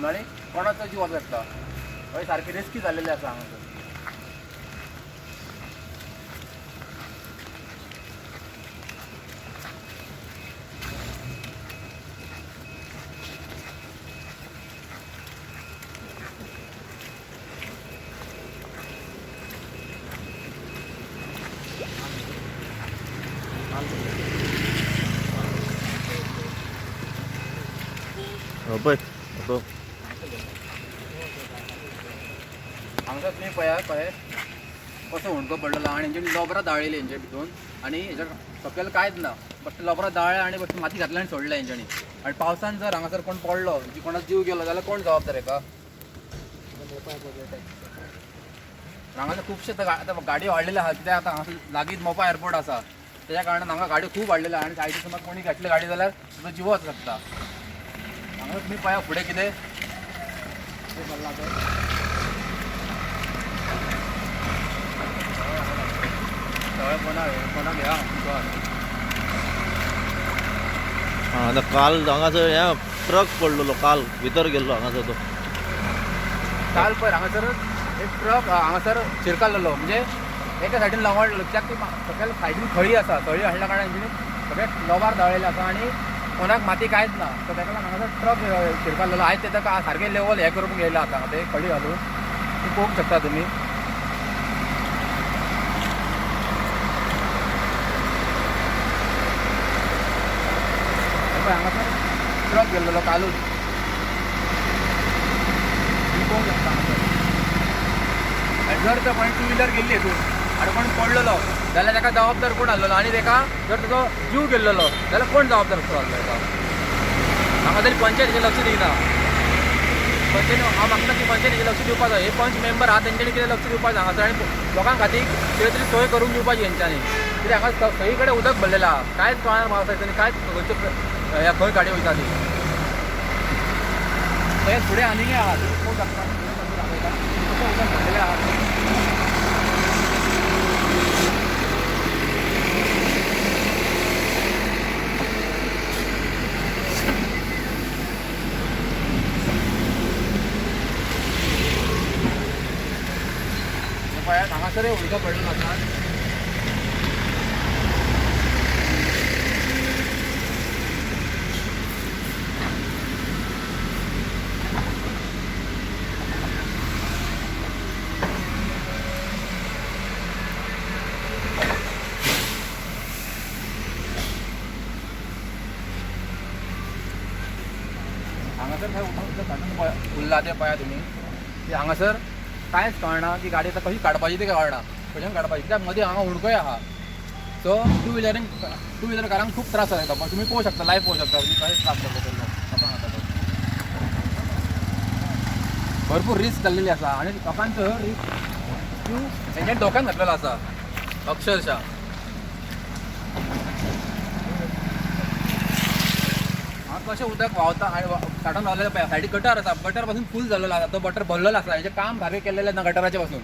हितून आनी कोणाचो जीव वचूंक शकता. हय, सारकी रिस्की जाल्लेली आसा हांगासर. पळय तो. हांगासर तुमी पळयात पळय कसो हुंडको पडलेलो आनी हेंचे लोबरां दाळिल्ली हेंचे भितून आनी हेच्या सकयल कांयच ना, फक्त लोबरां दाळ्या आनी फक्त माती घातल्या आनी सोडल्या हेंच्यांनी. आनी पावसान जर हांगासर कोण पडलो, जी कोणाचो जीव गेलो जाल्यार कोण जबाबदार हेका? हांगासर खुबशे आतां गाडयो वाडलेल्यो आहा, कित्याक आतां हांगासर लागींच मोपा एअरपोर्ट आसा, तेज्या कारणान हांगा गाडयो खूब वाडलेल्यो आहा आनी सायडीन समज कोणी घातली गाडी जाल्यार तुजो जीव वचूंक शकता. हांगासर तुमी पळया फुडें कितें चल्लां तें. सगळें कोणाक ह्या. आतां काल हांगासर हे ट्रक पडलेलो, काल भितर गेल्लो हांगासर तो. काल पयर हांगासर एक ट्रक हांगासर शिरकाल्लो, म्हणजे एका सायडीन लंगडलो, कित्याक ती सकयल सायडीन खळी आसा, खळी हाडल्या कारणान हेंच्यांनी सगळें लोबार दाळिल्लें आसा आनी कोणाक माती कांयच ना. सो ताका लागून हांगासर ट्रक शिरकाल्लो. आयज ते ताका सारकें लेवल हें करूंक येयला आतां ते खळी घालून ती पळोवंक शकता तुमी. पळय हांगासर ट्रक गेल्लो कालूच, तुमी पळोवंक शकता हांगासर. आनी जर तर कोणी टू व्हिलर गेल्ली हितून आनी कोण पडलेलो जाल्यार ताका जबाबदार कोण आसलेलो, आनी ताका जर ताजो जीव गेल्लेलो जाल्यार कोण जबाबदार कसो आसलो ताका? हांगा तरी पंचायतीचें लक्ष दिना. पंचायती हांव मागता की पंचायतीचें लक्ष दिवपाक जाय. हे पंच मेंबर आहा तेंच्यांनी कितें लक्ष दिवपाक जाय हांगासर आनी लोकां खातीर कितें तरी सोय करून दिवपाची हेंच्यांनी. कित्याक हांगा सगळी कडेन उदक भरलेलें आहा, कांयच कळना पावसा दिसांनी कांयच खंयच्यो ह्या खंय गाडी वयता ती. तशेंच फुडें आनीकय आहा, तुमी पळोवंक शकता, दाखयता कशें उदक भरलेलें आहा. पळयात हांगासरय उदक पडलेलें आसा. हांगासर खंय उदक साठून उरलां तें पळया तुमी की हांगासर कांयच कळना की गाडी आतां कशी काडपाची ती कळना, खंयच्यान काडपाची, कित्याक मदीं हांगा हुडकोय आहा. सो टू व्हिलरकारांक खूब त्रास जाता. पण तुमी पळोवंक शकता, लायव्ह पळोवंक शकता तुमी कशे त्रास जाता ते लोकांक. आतां तो भरपूर रिस्क जाल्लेली आसा आनी लोकांचो रिस्क जीव हेंच्या धोक्यान घातलेलो आसा अक्षरशः. कशें उदक व्हांवता आनी साठोवन रावलेलें पळय, सायडीक गटर आसा, गटर पासून फूल जाल्लेलो आसा, तो गटर भरलेलो आसा, हेजें काम सारकें केल्लेलें ना गटराचें पासून.